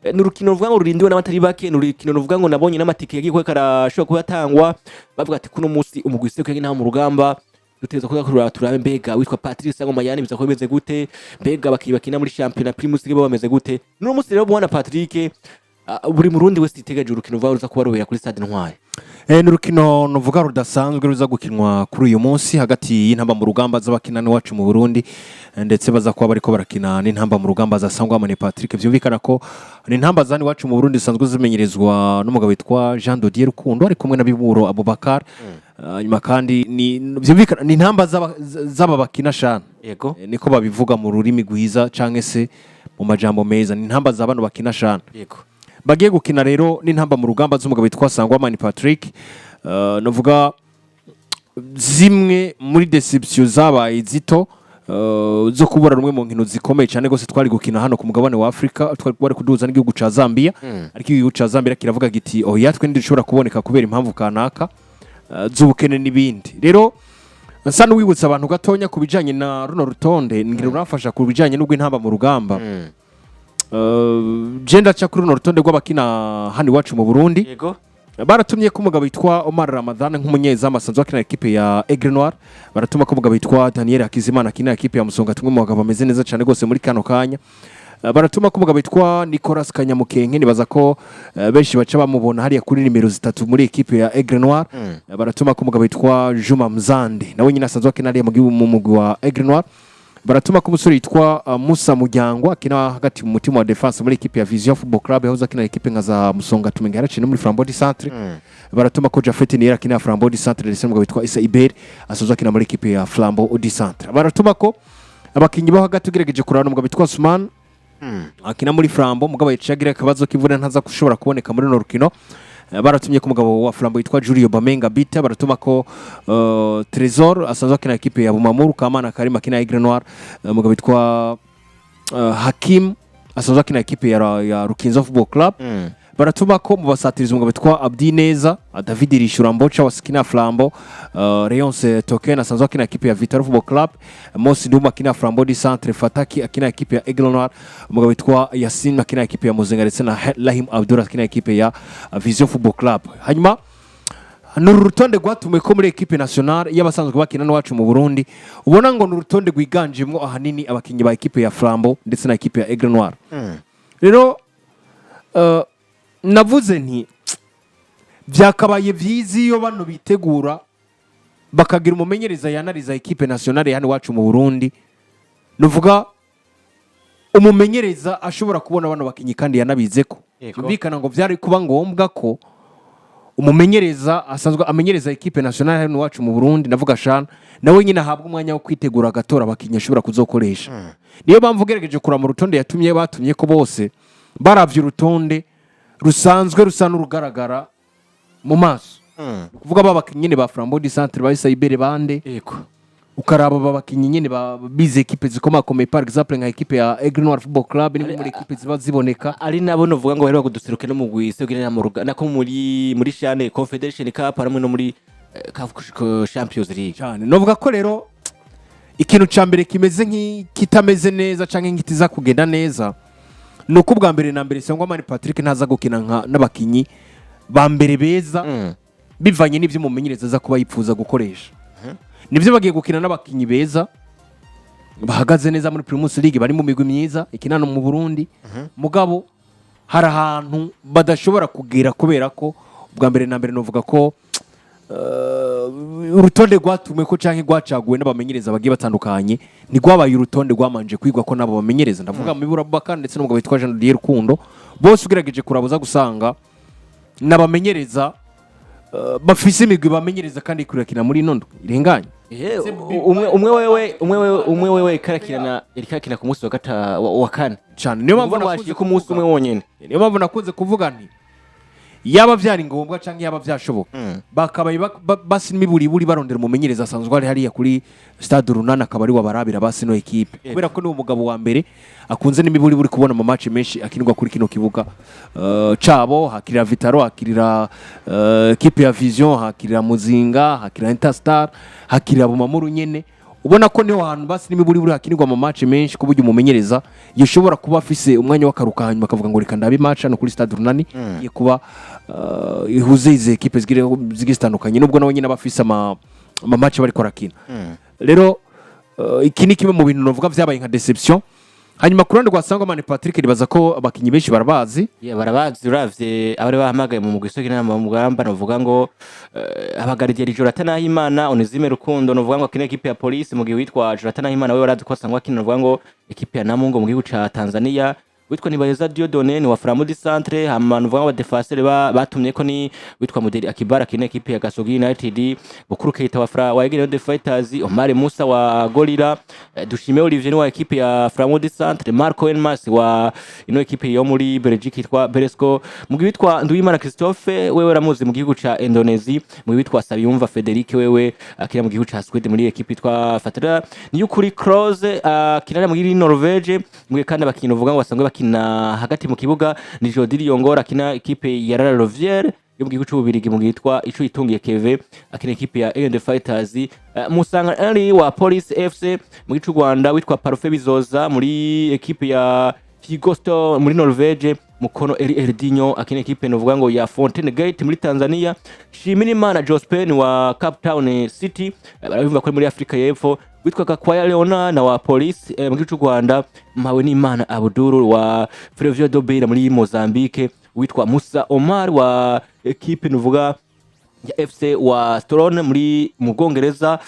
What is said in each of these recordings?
Ni urukino ruvuga ngo rurindiwe n'abatari bake. Ni urukino ruvuga ngo nabonye n'amatike yagiye kuba karashobora kuba yatangwa, bavuga ati kuno munsi umugwi userukiye intamba mu rugamba dutegerezwa kuza kuraba, turabe mbega witwa Patrick Sango Mayani biza kuba bimeze gute, mbega abakinyi bakina muri championnat Primus League bo bameze gute. N'uno munsi rero, bwana Patrick, buri murundi wese yitegereje urukino ruva ruza kuba rubera kuri Stade Ntwari. Ni urukino nuvuga rudasanzwe ruza gukinwa kuri uyu munsi hagati y'intamba mu rugamba z'abakina n'iwacu mu Burundi, ndetse baza kuba bariko barakina n'intamba mu rugamba za Sangwamane Patrick. Vyumvikana ko ni intamba za iwacu mu Burundi zisanzwe zimenyerezzwa n'umugabo witwa Jean Dodier Rukundo ari kumwe na Biburo Abubakar. Hanyuma kandi ni vyumvikana ni intamba z'aba bakina shana. Niko babivuga mu rurimi rwiza canke se mu majambo meza, ni intamba za bano bakina shana. Bagiye gukina rero n'intamba mu rugamba z'umugabo witwa Sangwamani Patrick. Novuga zimwe muri déception zabaye zito, zo kubura rumwe mu nkino zikomeye cyane gose twari gukina hano ku mugabane wa Afrika, twari bari kuduhuza n'igihugu ca Zambia, ariko igihugu ca Zambia kiravuga giti oya, twe ntidushobora kuboneka kubera impamvu kanaka, z'ubukene n'ibindi. Rero nsa n'uwibutsa abantu gatonya ku bijanye na runo rutonde, ngira uramfasha ku bijanye n'ubw'intamba mu rugamba. Je ndaca kuri runo rutonde rw'abakina hano iwacu mu Burundi. Baratumye ko umugabo witwa Omar Ramadhan nk'umunyezamu asanzwe akina ekipe ya Aigle Noir, baratuma ko umugabo witwa Daniel Hakizimana akina ekipe ya Musonga, tumwe mu bagabo bameze neza cyane rwose muri kano kanya. Baratuma ko umugabo witwa Nicolas Kanyamukenke, nibaza ko benshi baca bamubona hariya kuri nimero 3 muri ekipe ya Aigle Noir. Baratuma ko umugabo witwa Juma Mzande, nawe nyine asanzwe akina hariya mu gihugu mu mugwi wa Aigle Noir. Baratuma ko umusore witwa Musa Muryango akina hagati mu mutima wa défense muri ekipe ya Vision Football Club, yahoze akina ekipe nka za Musonga Tumenga, yaraciye no muri Flambeau du Centre. Baratuma ko Jafet Niyera akina Flambeau du Centre, ndetse n'umugabo witwa Issa Iber asanzwe akina muri ekipe ya Flambeau du Centre. Baratuma ko abakinyi bo hagati, ugerageje kuraba, umugabo witwa Usman akina muri Flambeau, mugabo yaciye agira akabazo k'imvune, ntaza gushobora kuboneka muri runo rukino. Baratumye ko umugabo wa Flambeau witwa Julio Bamenga Bita, baratuma ko Trésor asanzwe akina ekipe ya Bumamuru, Kamana Karim akina Aigle Noir, umugabo witwa Hakim asanzwe akina ekipe ya Rukinzo Football Club. Baratuma ko mu basatirizi umugabo witwa Abdi Neza, David Rishura Mbocha wa Flambeau, Leonce Token asanzwe akina ekipe ya Vital'O Football Club, Mosi Nduma akina Flambeau du Centre, Fataki akina ekipe ya Aigle Noir, umugabo witwa Yasin akina ekipe ya Muzinga, ndetse na Lahim Abdul akina ekipe ya Vision Football Club. Hanyuma ni uru rutonde rwatumwe ko muri ekipe nationale y'abasanzwe bakina n'iwacu mu Burundi, ubona ngo ni urutonde rwiganjemo ahanini abakinnyi ba ekipe ya Flambeau ndetse na ekipe ya Aigle Noir. Rero navuze nti byakabaye byiza iyo bano bitegura bakagira umumenyereza yanariza ekipe nationale hano iwacu mu Burundi, nuvuga umumenyereza ashobora kubona bano bakinnyi kandi yanabize ko byumvikana ngo byari kuba ngombwa ko umumenyereza asanzwe amenyereza ekipe nationale hano iwacu mu Burundi, ndavuga Shana, nawe nyine ahabwa umwanya wo kwitegura agatora abakinnyi ashobora kuzokoresha. Niyo mpamvu ugerageje kuraba mu rutonde yatumye batumye ko bose, baravye urutonde rusanzwe rusa n'urugaragara mu maso, ni ukuvuga ba bakinnyi nyine ba Flambeau du Centre, ba Saibere bande, ukaraba aba bakinnyi nyine bize ekipe zikomakomeye, par exemple nka ekipe ya Aigle Noir Football Club, ni muri ekipe ziba ziboneka. Ari nabo novuga ngo baheruka kuduseruka no mu gwisegira mu ruga nako muri CHAN Confederation Cup hamwe no muri CAF Champions League. Cyane. Novuga ko rero ikintu cya mbere kimeze nk'ikitameze neza cyangwa nk'ikitiza kugenda neza ni uko ubwa mbere na mbere Sangwamani Patrick ntaza gukina nka n'abakinnyi ba mbere beza, bivanye n'ibyo umumenyereza aza kuba yipfuza gukoresha. Nibyo, bagiye gukina n'abakinnyi beza bahagaze neza muri Primus League, bari mu migwi myiza ikina no mu Burundi, mugabo hari ahantu badashobora kugera, kubera ko ubwa mbere na mbere novuga ko urutonde rwatumwe ko canke rwacaguwe n'abamenyereza bagiye batandukanye ntigwabaye urutonde rwamanje kwigwa ko nabo bamenyereza, ndavuga Mibura Abubakar ndetse n'umugabo witwa Jean Didier Rukundo. Bose ugerageje kurabuza gusanga n'abamenyereza bafise imigwi bamenyereza kandi kurakina muri ino ndwi irenganye. Umwe wewe karakina yari karakina ku munsi wa wa kane. Cyane, niyo mpamvu Niyo nakunze washiye ku munsi kuvuga- umwe wonyene. Niyo mpamvu nakunze kuvuga nti yaba byari ngombwa cyangwa yaba byashoboka, bakabaye basi n'imiburiburi barondera umumenyereza asanzwe ari hariya kuri Stade Urunani, akaba ari wabarabira basi no ekipe, kubera ko ni umugabo wa mbere akunze n'imiburiburi kubona mu match menshi akinirwa kuri kino kibuga cabo, hakirira Vital'O, hakirira ekipe ya Vision, hakirira Muzinga, hakirira Interstar, hakirira Bumamuru nyene. Ubona ko niho hantu basi n'imiburi buri hakinirwa mu match menshi, ku buryo umumenyereza yoshobora kuba afise umwanya w'akaruka, hanyuma akavuga ngo reka ndabe match hano kuri Stade Urunani igiye kuba ihuze izi ekipe zigiye zitandukanye, nubwo nawe nyine aba afise ama match bariko arakina. Rero iki ni kimwe mu bintu novuga vyabaye nka déception. Hanyuma ku ruhande rwa Sangwamani Patrick, nibaza ko abakinyi benshi barabazi. Yeah, barabazi. Uravye abari bahamagaye mu mugwi isoga inama mu mugamba, novuga ngo abagardien Jonathan Nahimana, Onesime Rukundo, novuga ngo akina ekipe ya Police, mu gihe witwa Jonathan Nahimana we warazi ko asangwa akina, novuga ngo ekipe ya Namungo mu gihugu ca Tanzania. Witwa Nibayeza Dieudonné ni wa Flambeau du Centre. Hama novuga ngo abadefenseur batumye ko ni witwa Muderi Akibara akina ekipe ya Gasogi United, Bukuru Keita wa Fra wa Aigle the Fighters, Omar Musa wa Gorilla, Dushime Olivier ni wa ekipe ya Flambeau du Centre, Marco Enmas wa ino ekipe yo muri Belgique yitwa Beresco, mu gihe witwa Nduwimana Christophe wewe ramuzi mu gihugu ca Indonesia, mu gihe witwa Sabiyumva Frederic wewe akina mu gihugu ca Sweden muri ekipe yitwa Fatara Niyukuri Kroos, akina muri Norvege. Mu gihe kandi abakinyi uvuga ngo basanzwe bakina hagati mu kibuga ni Jody Yongora akina ekipe ya La Rovière yo mu gihugu c'Ububirigi, mu gihe yitwa Ico Itungiye Keve akina ekipe ya Alien Fighters, Musanga Henry wa Police FC mu gihugu c'u Rwanda, witwa Parfait Bizoza muri ekipe ya Higosto muri Norvege, Mukono Eri Erdinho akina ekipe novuga ngo ya Fountain Gate muri Tanzania, Shimirimana Jospin wa Cape Town City, barabivuga ko ari muri Afrika y'Epfo, witwa Gakwaya Leona na wa Police mu gihugu c'u Rwanda, Mpawe n'Imana Abdul wa Ferroviário do Beira muri Mozambique, witwa Musa Omar wa ekipe nuvuga ya FC wa Stone muri mu Bwongereza.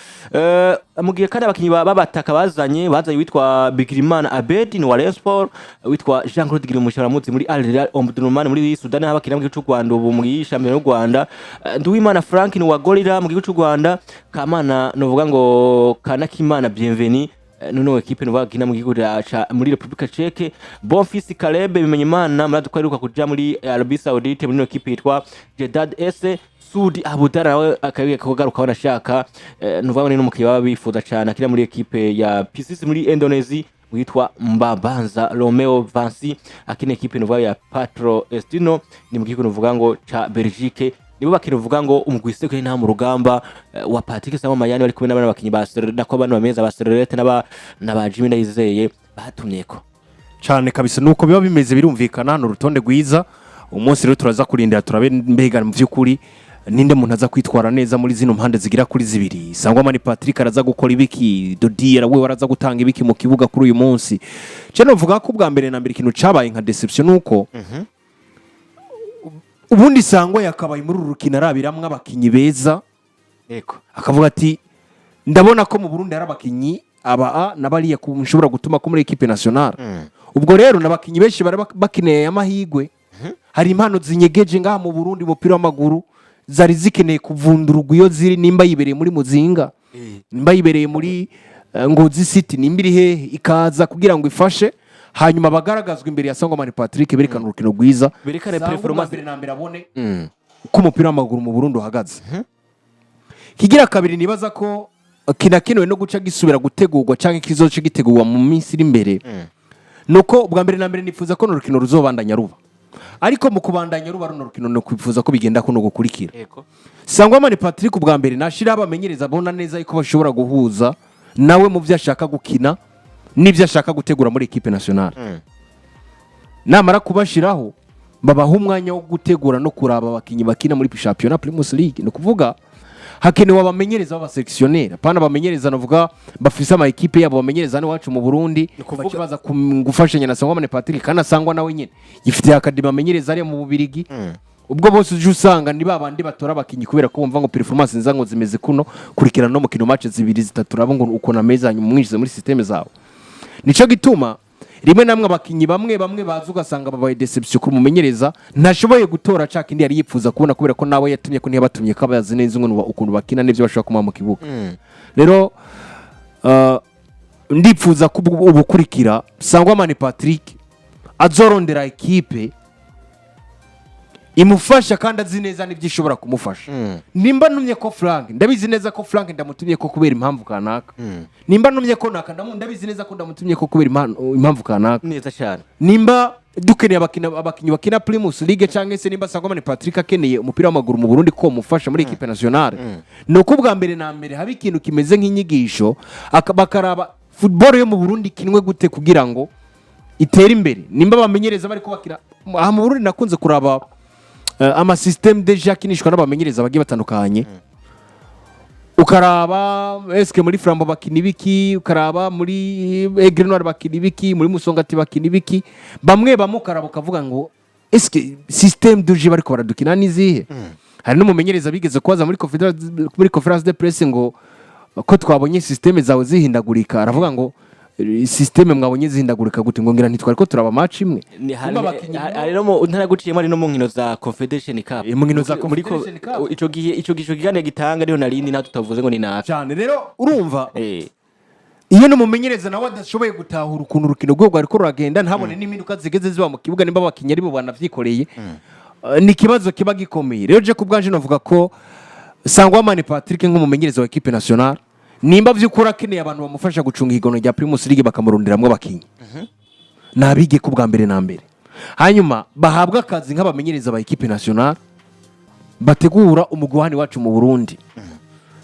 Mu gihe kandi abakinyi b'abataka bazanye witwa Bigirimana Abedi ni wa Rayon Sport, witwa Jean Claude Girumusha baramuzi muri Al Hilal Omdurman muri Sudan, aho bakina mu gihugu c'u Rwanda ubu mu shampiyona y'u Rwanda. Nduwimana Frank ni wa Gorilla mu gihugu c'u Rwanda, Kamana novuga ngo Kanakimana Bienvenu nuno ekipe nuvuga kina mu gihugu ca muri Republika Czech, Bonfils Caleb Bimenyimana murazi ko aheruka kuja muri Arabie Saoudite muri ino ekipe yitwa Jedad S. Sudi Abudara nawe akabiye kugaruka banashaka, nuvuga ngo ni n'umukinnyi baba bifuza cyane akina muri ekipe ya PCC muri Indonesia, witwa Mbabanza Romeo Vansi akina ekipe nuvuga ya Patro Estino ni mu gihugu nuvuga ngo ca Belgique. Nibo bakina uvuga ngo umugwi sekwe nta mu rugamba wa Patrick Sama Mayani bari kumwe n'abana bakinyi ba nako bano bameza ba Sererete n'aba Jimmy Ndayizeye batumyeko. Cyane kabisa, nuko biba bimeze, birumvikana, ni urutonde rwiza. Umunsi rero turaza kurindira turabe mbega mu by'ukuri ninde muntu aza kwitwara neza muri zino mpande zigira kuri zibiri. Sangwa Mani Patrick araza gukora ibiki? Dodier we araza gutanga ibiki mu kibuga kuri uyu munsi? Cyo novuga ko ubwa mbere na mbere ikintu cabaye nka déception nuko ubundi Sangwa yakabaye muri uru rukino arabiramwo abakinyi beza, akavuga ati ndabona ko mu Burundi hari abakinyi aba a na bariya nshobora gutuma ko muri équipe nationale. Ubwo rero n'abakinyi benshi bari bakeneye amahigwe. Hari impano zinyegeje ngaha mu Burundi umupira w'amaguru zari zikeneye kuvundurugwa iyo ziri, nimba yibereye muri Muzinga, nimba yibereye muri Ngozi City, nimba iri hehe, ikaza kugira ngo ifashe, hanyuma bagaragazwa imbere ya Sangwamani Patrick, berekana urukino rwiza. Berekane Sangwa performance. mbere na mbere abone uko umupira w'amaguru mu Burundi uhagaze. Kigira kabiri, nibaza ko kinakenewe no guca gisubira gutegurwa cyangwa kizoca gitegurwa mu minsi iri imbere, nuko bwa mbere na mbere nifuza ko runo rukino ruzobandanya ruba, ariko mu kubandanya ruba runo rukino ni ukwifuza ko bigenda kuno gukurikira. Sangwamani Patrick ubwa mbere nashiraho abamenyereza abona neza yuko bashobora guhuza nawe mu byo ashaka gukina n'ibyo ashaka gutegura muri équipe nationale. Namara kubashiraho, babaha umwanya wo gutegura no kuraba abakinnyi bakina muri shampiyona Primus League. Ni ukuvuga hakenewe abamenyereza b'abasélectionneurs, apana abamenyereza navuga bafise ama ekipe yabo, bamenyereza hano iwacu mu Burundi, bace baza gufashanya na Sangwamane Patrick. Kandi asangwa nawe nyene yifitiye académie amenyereza ariya mu Bubirigi. Ubwo bose uje usanga ni babandi batora abakinyi kubera ko bumva ngo performance nziza ngo zimeze kuno, kurikirana no mukino match zibiri zitatu, urabo ngo ukuntu ameze, hanyuma umwinjize muri système zawe. Nico gituma rimwe namwe abakinyi bamwe bamwe baza ugasanga babaye déception ku mumenyereza, ntashoboye gutora ca kindi yari yifuza kubona, kubera ko nawe yatumye ko ntiyabatumye ko abazi neza ukuntu bakina n'ivyo bashobora kumuha mu kibuga. Rero ndipfuza ko ubukurikira Sangwamani Patrick azorondera ekipe Imufasha kandi azi neza n'ibyo ishobora kumufasha. Nimba ntumye ko Frank, ndabizi neza ko Frank ndamutumye ko kubera impamvu kanaka. Nimba ntumye ko naka, ndabizi neza ko ndamutumye ko kubera impamvu kanaka. Neza cyane. Nimba dukeneye abakinnyi bakina Primus League, cyangwa se nimba Sangomani Patrick akeneye umupira w'amaguru mu Burundi ko mufasha muri équipe nationale, ni uko ubwa mbere na mbere haba ikintu kimeze nk'inyigisho, bakaraba football yo mu Burundi ikinwe gute kugira ngo itere imbere. Nimba bamenyereza bariko bakina aha mu Burundi, nakunze kuraba ama système déjà akinishwa n'abamenyereza bagiye batandukanye, ukaraba eske muri Flambeau bakina ibiki, ukaraba muri Aigle Noir bakina ibiki, muri Musongati bakina ibiki, bamwe bamwe ukaraba ukavuga ngo eske système de jeu bariko baradukina nizihe? Hari n'umumenyereza bigeze kubaza muri conférence de presse ngo ko twabonye système zawe zihindagurika, aravuga ngo "Système mwabonye zihindagurika gute?" Ngo ngira ntitwari ko turaba match imwe. Hari Kumva abakinyi hari no mu ntaraguciyemo, ari no mu nkino za Confederation Cup. Mu nkino za Muri Confederation Cup. Ico gihe ico kiganiro gitanga niho narindi naho tutavuze ngo ni naka. Cyane. Rero urumva, iyo n'umumenyereza nawe adashoboye gutahura ukuntu urukino rwe rwariko ruragenda, ntabone n'impinduka zigeze ziba mu kibuga, nimba abakinnyi ari bo banavyikoreye, ni ikibazo kiba gikomeye. Rero je ku bwanje navuga ko Sangwamani Patrick nk'umumenyereza wa équipe nationale, nimba vy'ukuri akeneye abantu bamufasha gucunga ihiganwa rya Primus League, bakamuronderamwo abakinyi nabige ku bwa mbere na mbere, hanyuma bahabwe akazi nk'abamenyereza ba équipe nationale bategura umugwi wa hano iwacu mu Burundi.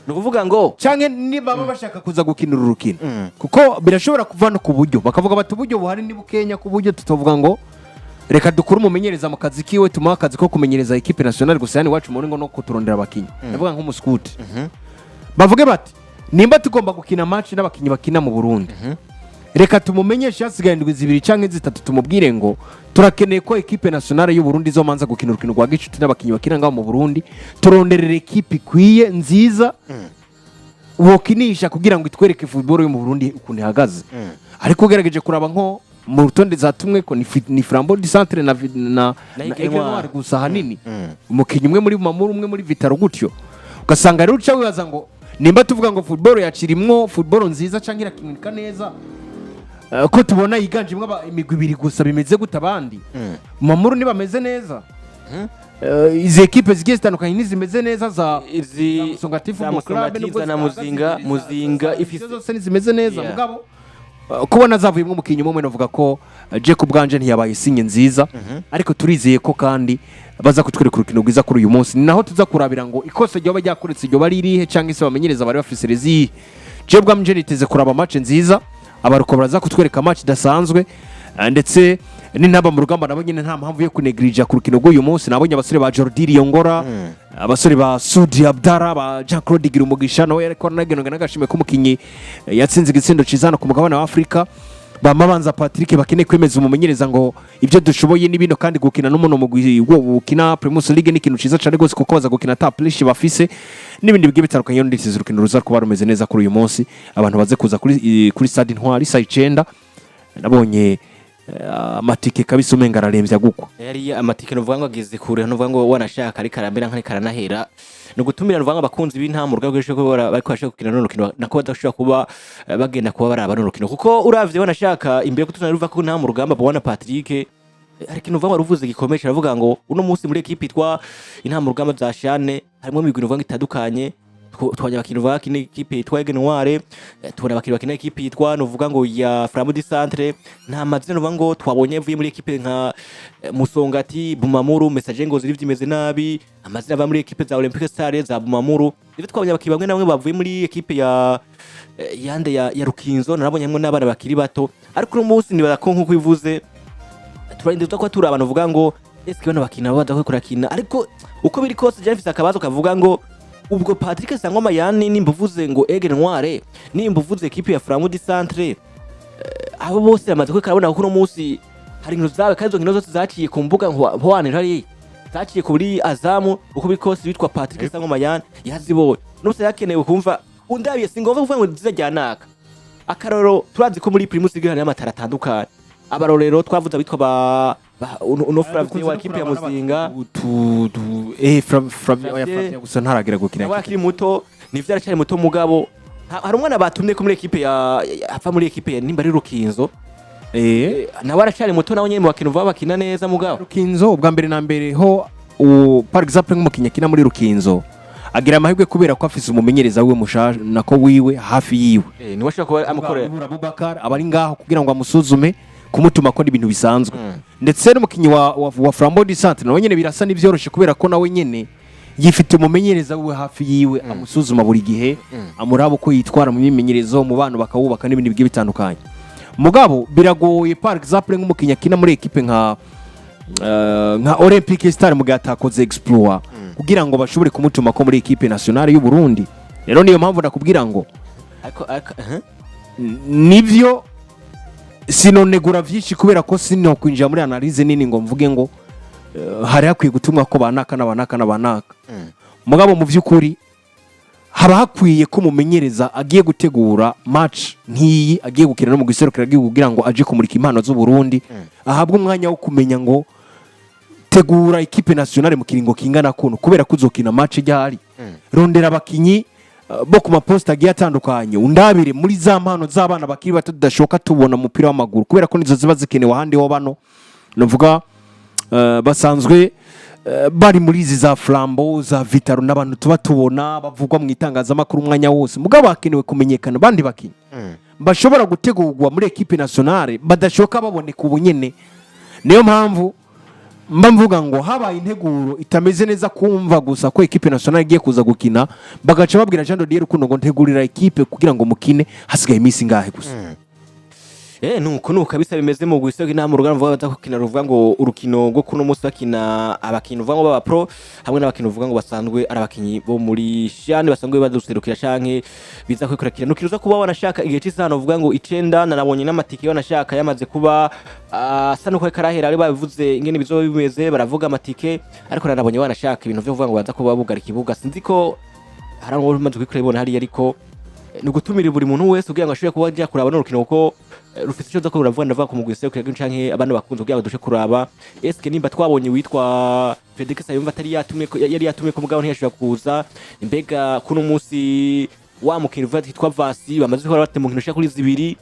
Ni ukuvuga ngo Canke nibaba bashaka kuza gukina uru rukino, kuko birashobora kuva no ku buryo, bakavuga bati uburyo buhari ni bukenya, ku buryo tutavuga ngo reka dukure umumenyereza mu kazi kiwe, tumuhe akazi ko kumenyereza équipe nationale gusa yani iwacu muri ngo no kuturondera abakinyi. Ndavuga nk'umuskuti, bavuge bati nimba tugomba gukina match n'abakinyi bakina mu Burundi, reka tumumenyeshe hasigaye indwi 2 canke 3, tumubwire ngo turakeneye ko équipe nationale y'u Burundi izomanza gukina urukino rwa gicuti n'abakinyi bakina ngaho mu Burundi, turonderera équipe ikwiye nziza wokinisha kugira ngo itwereke football yo mu Burundi ukuntu ihagaze. Ariko ugerageje kuraba nko mu rutonde zatumwe ko ni Flambeau du Centre na na na Aigle Aigle Noir. Noir gusa ahanini, umukinnyi umwe muri Mamuru, umwe muri Vital'O gutyo. Ugasanga rero uca wibaza ngo nimba tuvuga ngo football yacirimwo football nziza cyangwa irakinika neza, ko tubona yiganjemo imigwi ibiri gusa, bimeze gute? Abandi Mamuru ntibameze neza? Izi ekipe zigiye zitandukanye ntizimeze neza za izi Musongati za Football Club, Musongati nubwo za na zitahagaze Muzinga imbere, Muzinga ifise zose ntizimeze neza. Mugabo kubona zavuyemo umukinnyi umwe, navuga ko je ku bwanje ntiyabaye signe nziza, ariko turizeye ko kandi baza kutwereka urukino rwiza kuri uyu munsi. Ni naho tuza kurabira ngo ikosa ryoba ryakoretse ryoba ari irihe, cyangwa se bamenyereza bari bafise rezihe. Je bwanje niteze kuraba match nziza, abaruko baraza kutwereka match idasanzwe, ndetse n'intamba mu rugamba nabo nyine nta mpamvu yo kunegirija ku rukino rw'uyu munsi. Nabonye abasore ba Jordi Liyongora, abasore ba Sudi Abdara, ba Jean Claude Girumugisha, nawe yariko aranagenwa n'agashimwe k'umukinyi yatsinze igitsindo ciza hano ku mugabane wa Afurika, ba Mabanza Patrick, bakeneye kwemeza umumenyereza ngo ibyo dushoboye ni bino. Kandi gukina n'umuno mugwi wo gukina Primus League ni ikintu ciza cyane rwose, kuko baza gukina ata pressure bafise n'ibindi bigiye bitandukanye. Nditeze urukino ruza kuba rumeze neza kuri uyu munsi, abantu baze kuza kuri stade Intwari saa 9. Nabonye amatike kabisa umenga araremvya gukwa. Yari amatike, nuvuga ngo ageze kure, nuvuga ngo wanashaka ariko aramera nk'ariko aranahera. Ni ugutumira, nuvuga ngo abakunzi b'intama urugaga rw'ejo ko bariko barashaka gukina runo rukino, nako badashobora kuba bagenda kuba baraba runo rukino, kuko uravye wanashaka imbere ko tunaruva ko nta mu rugamba bwana Patrick hari ikintu uvuga ngo waruvuze gikomeye, aravuga ngo uno munsi muri ekipe yitwa intama rugamba za Shane harimo imigwi uvuga ngo itandukanye. Twabonye abakinyi bakina ekipe yitwa Aigle Noir, tubona abakinyi bakina ekipe yitwa nuvuga ngo ya Flambeau du Centre. Nta mazina nuvuga ngo twabonye avuye muri ekipe nka Musongati, Bumamuru, Messager Ngozi vyimeze nabi, amazina ava muri ekipe za Olympique Star, za Bumamuru. Rero twabonye abakinyi bamwe na bamwe bavuye muri ekipe ya yande ya Rukinzo, narabonye hamwe n'abana bakiri bato. Ariko uno munsi nibaza ko nkuko bivuze turarindiriza ko turi abantu uvuga ngo eske bano bakina badaho kurakina. Ariko uko biri kose je mfise akabazo kavuga ngo ubwo Patrick Sangwa Mayani, nimba uvuze ngo Aigle Noir, nimba uvuze ekipe ya Flambeau du Centre, abo bose bamaze kwe karabona ko uno munsi hari inkino zawe, kandi izo nkino zose zaciye ku mbuga hwaniro, hari zaciye kuri Azamu. Uko biri kose witwa Patrick Sangwa Mayani yazibonye n'ubusa yakenewe kumva undabiye, singomba kuvuga ngo nziza rya naka. Akarorero, turazi ko muri Primus League hari amatara atandukanye. Abarorero twavuze abitwa ba uno Flavien wa ekipe ya Muzinga. Flavien, oya. Flavien. Flavien gusa ntaragera gukina. Nawe akiri muto, nivyo aracyari muto, mugabo hari umwana batumye ko muri ekipe ya ava muri ekipe ya nimba ari Rukinzo. Nawe aracyari muto, nawe nyene mu bakintu vuba bakina neza mugabo. Rukinzo ubwa mbere na mbere ho Par exemple, nk'umukinnyi akina muri Rukinzo agira amahirwe kubera ko afise umumenyereza wiwe mushasha, nako wiwe hafi yiwe. Niwe ashobora kuba amukorera. Ibura Abubakar aba ari ngaho kugira ngo amusuzume, kumutuma ko ibintu bisanzwe. Ndetse n'umukinnyi wa Flambeau du Centre nawe nyene birasa n'ivyoroshe, kubera ko nawe nyene yifite umumenyereza wiwe hafi yiwe, amusuzuma buri gihe, amuraba uko yitwara mu myimenyerezo, mu bana bakawubaka n'ibindi bigiye bitandukanye. Mugabo biragoye, par exemple nk'umukinnyi akina muri ekipe nka Olympique Star, mu gihe atakoze exploit kugira ngo bashobore kumutuma ko muri ekipe nationale y'u Burundi. Rero niyo mpamvu nakubwira ngo Ariko. Nivyo, sinonegura vyinshi kubera ko sino kwinjira muri analyse nini ngo mvuge ngo hari hakwiye gutumwa ko banaka n'abanaka n'abanaka. Mugabo mu by'ukuri haba hakwiye ko umumenyereza agiye gutegura match nk'iyi, agiye gukina no mu giserukira gihugu kugira ngo aje kumurika impano z'u Burundi, ahabwe umwanya wo kumenya ngo tegura ekipe nationale mu kiringo kingana kuno, kubera ko uzokina match ryari, rondera abakinyi bo ku maposita agiye atandukanye, undabire muri za mpano z'abana bakiri bato tudashoka tubona umupira w'amaguru, kubera ko nizo ziba zikenewe ahandi ho. Bano nuvuga basanzwe bari muri izi za Flambeau, za Vital'O, n'abantu tuba tubona bavugwa mu itangazamakuru umwanya wose. Mugabo hakenewe kumenyekana abandi bakinyi bashobora gutegurwa muri ekipe nationale badashoka baboneka ubu nyene. Niyo mpamvu mba mvuga ngo habaye integuro itameze neza, kumva gusa ko ekipe nationale igiye kuza gukina, bagaca babwira Jean de Dieu Rukundo ngo ntegurira ekipe kugira ngo mukine, hasigaye iminsi ingahe gusa. Nuko kabisa bimeze mu gusoga inama urugamba vuga baza gukina, ruvuga ngo urukino rwo kuno munsi bakina abakinyi uvuga ngo baba pro hamwe n'abakinyi uvuga ngo basanzwe ari abakinyi bo muri CHAN, basanzwe baduserukira canke biza kwikurakira. Nukino uza kuba wanashaka igihe cy'isaha uvuga ngo 9. Narabonye n'amatike wanashaka yamaze kuba asa nuko karahera, ari babivuze ingene bizoba bimeze, baravuga amatike. Ariko narabonye wanashaka ibintu vyo kuvuga ngo baza kuba bugara ikibuga, sinzi ko hari aho umaze kubikora ibona hariya, ariko ni ugutumira buri muntu wese kugira ngo ashobore kuba ajya kuraba n'urukino, kuko rufite icyo nza ko ruravuga. Ndavuga ku mugwi serukira canke abana bakunze, kugira ngo dushe kuraba eske nimba twabonye witwa Frederic Sayumva atari yatumye ko yari yatumye ko, mugabo ntiyashobora kuza. Mbega kuno munsi wa mukino uvuga yitwa Vasi bamaze kuba bate mu nkino ushika kuri zibiri,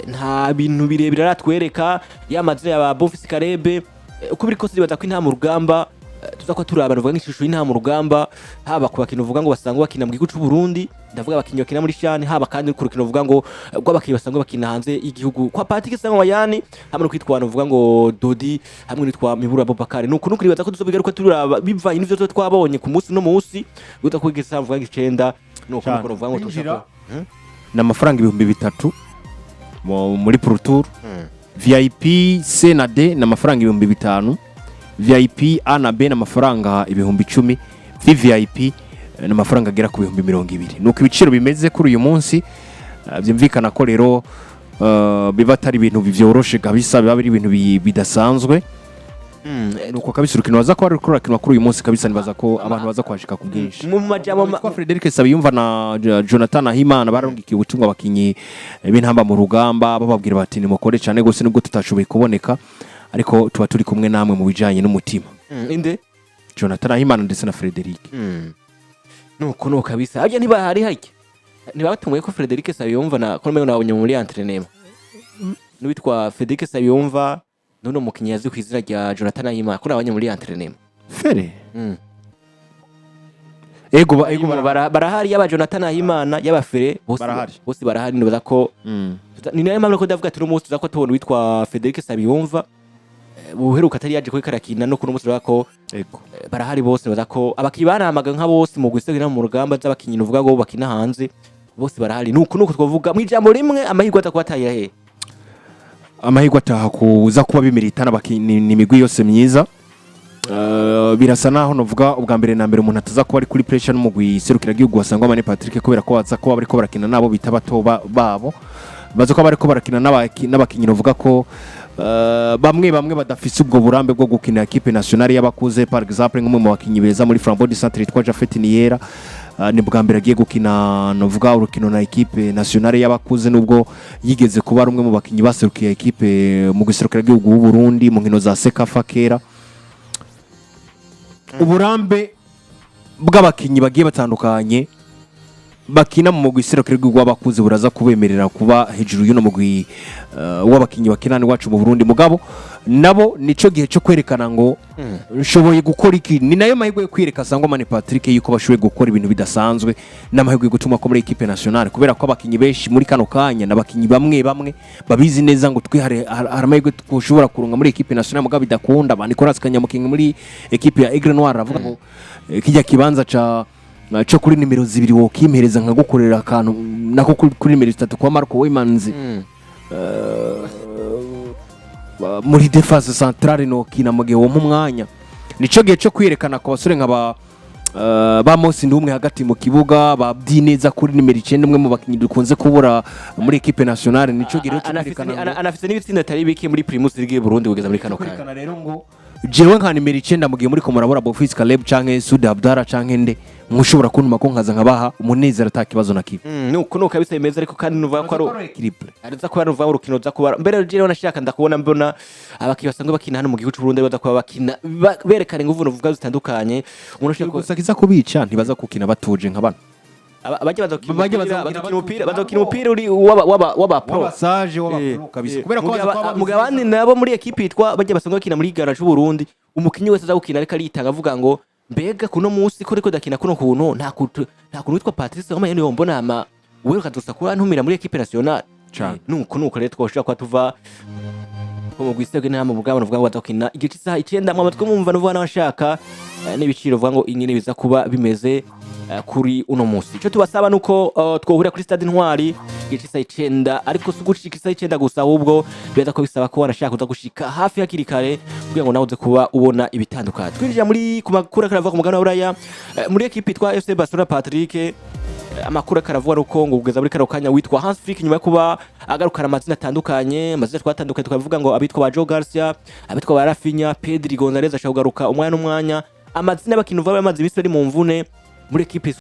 nta bintu birebire aratwereka yamaze ya Bonfils Karebe. Uko biri kose nibaza ko intama urugamba tuza ko turaba, nuvuga nk'ishusho y'intama urugamba, haba ku bakinyi uvuga ngo basanzwe bakina mu gihugu c'u Burundi, ndavuga abakinyi bakina muri CHAN, haba kandi ku rukino uvuga ngo rw'abakinyi basanzwe bakina hanze y'igihugu kwa Patrick Sangwa Mayani hamwe no kwitwa uvuga ngo Dodi hamwe n'itwa Mibura Abubakar. Nuko nibaza ko tuzobigaruka turaba bivanye n'ivyo tuba twabonye ku munsi no munsi guta kwiga mvuga ngo 9. Nuko Cane. nuko uvuga ngo Kwinjira tushaka ni amafaranga 3000 muri pourtour. VIP C na D ni amafaranga 5000, VIP A na B ni amafaranga 10,000, VVIP ni amafaranga agera ku 20,000. Nuko ibiciro bimeze kuri uyu munsi. Byumvikana ko rero biba atari ibintu byoroshe kabisa, biba ari ibintu bidasanzwe. Nuko kabisa urukino baza kuba ruriko rurakinwa kuri uyu munsi kabisa, nibaza ko abantu baza kuhashika ku bwinshi. Mu majambo Witwa Frederic Sabiyumva na Jonathan Ahimana barungikiye ubutumwa abakinyi b'intamba mu rugamba, bababwira bati nimukore cyane gose, nubwo tutashoboye kuboneka, ariko tuba turi kumwe namwe mu bijanye n'umutima. Inde? Jonathan Ahimana ndetse na Frederic. Nuko kabisa harya ntibahari, harya ntibabatunguye ko Frederic Sabiyumva na ko nabonye muri entraînement n'uwitwa Frederic Sabiyumva n'uno mukinyi yazwi ku izina rya Jonathan Ahimana, ko nabonye muri entraînement. Fere. Ego ego. Barahari, yaba Jonathan Ahimana, yaba Fere, bose. Barahari. Bose barahari. Nibaza ko ni nayo mpamvu ko ndavuga ati uno munsi tuza ko tubona uwitwa Frederic Sabiyumva, buheruka atari yaje kuri karakina, no kuno munsi turavuga ko ego. Barahari bose. Nibaza ko abakinyi barahamagaye nka bose mu gusiga mu rugamba z'abakinyi uvuga ngo bakina hanze, bose barahari. Nuko twavuga mu ijambo rimwe, amahirwe aza kuba atahira he? Amahirwe ataha kuza kuba bimeritana, ni imigwi yose myiza. Birasa naho novuga ubwa mbere na mbere umuntu ataza kuba ari kuri pressure n'umugwi serukiragihugu wasangwa Mane Patrick, kubera ko baza kuba bariko barakina nabo bita bato babo, baza kuba bariko barakina n'abakinyi novuga ko bamwe bamwe badafise ubwo burambe bwo gukina equipe nationale y'abakuze. Par exemple, nk'umwe mu bakinyi beza muri Flambeau du Centre yitwa Jafet Niyera, ni bwa mbere agiye gukina novuga urukino na equipe nationale y'abakuze, nubwo yigeze kuba ari umwe mu bakinyi baserukiye equipe mu giserukiragihugu w'u Burundi mu nkino za CECAFA kera. Uburambe bw'abakinyi bagiye batandukanye bakina mu mugwi serukiragihugu w'abakuze buraza kubemerera kuba hejuru y'uno mugwi w'abakinyi bakina hano iwacu mu Burundi. Mugabo nabo nico gihe cyo kwerekana ngo nshoboye gukora iki. Ni nayo mahirwe yo kwiyereka Sangomani Patrick yuko bashoboye gukora ibintu bidasanzwe, n'amahirwe yo gutuma ko muri équipe nationale, kubera ko abakinyi benshi muri kano kanya n'abakinyi bamwe bamwe babizi neza ngo twe hari amahirwe twushobora kurunga muri équipe nationale, mugabo bidakunda. Ba Nicolas Kanyamukingi muri équipe ya Aigle Noir avuga ngo kijya kibanza ca cyo kuri nimero 2 wokimpereza nkagukorera akantu nako kuri nimero 3 kwa Marco Weymans, muri défense centrale nokina mu gihe wompa umwanya. Nico gihe cyo kwiyerekana ku basore nka ba Mose Ndumwe hagati mu kibuga, ba Byineza kuri nimero 9, umwe mu bakinyi dukunze kubura muri équipe nationale. Nico gihe rero cyo kwerekana ngo Anafise n'ibitsinda atari bike muri Primus League y'u Burundi kugeza muri kano kanya. Kwerekana rero ngo jewe nka nimero 9, mu gihe muri ko murabura Bofis Caleb canke Sudi Abdara canke nde, mushobora kuntuma ko nkaza nkabaha umunezero ata kibazo na kimwe. Nuko nuko kabisa bimeze, ariko kandi nuvuga ko ari équilibre. Ariza kuba nuvuga urukino ruza kuba mbere. Jewe nashaka ndakubona mbona abakinnyi basanzwe bakina hano mu gihugu cy'u Burundi baza kuba bakina berekana inguvu nuvuga zitandukanye. Umuntu ashobora Gusa kiza kubica, ntibaza kukina batuje nka bano. Abajya bazokina Bajya umupira bazokina bazokina umupira batuje. Bazokina umupira uri w'aba pro. W'abasaje, w'aba pro kabisa, kubera ko baza kuba babizi. Mugihe abandi nabo muri ekipi yitwa bajya basanzwe bakina muri Ghana c'u Burundi, umukinyi wese aza gukina ariko aritanga avuga ngo mbega kuno munsi ko ariko dakina kuno kuntu, nta kuntu witwa Patrice Ngoma yo mbona ama wewe ukazosa kuba ntumira muri équipe nationale. Cane. Nuko rero twoshobora kuba tuva ko mu gwisebwe nta mu bwabo nuvuga ngo bazokina igice isaha 9. Mu amatwi mumva nuvuga n'abashaka n'ibiciro vuga ngo ingene biza kuba bimeze kuri uno munsi. Ico tubasaba nuko twohurira kuri stade Intwari igice isaha 9, ariko si ugushika isaha 9 gusa, ahubwo biraza ko bisaba ko wanashaka kuza gushika hafi hakiri kare kugira ngo nawe uze kuba ubona ibitandukanye. Twinjira muri ku makuru akarava ku mugabane wa Buraya, muri ekipi yitwa FC Barcelona, Patrick, amakuru akaravuga uko ngo kugeza muri kano kanya witwa Hans Flick, nyuma yo kuba agarukana amazina atandukanye, amazina twatandukanye tukavuga ngo abitwa ba Joe Garcia, abitwa ba Rafinha, Pedri, Gonzalez ashobora kugaruka umwanya n'umwanya, amazina y'abakinyi uva bamaze iminsi bari mu mvune muri ekipe.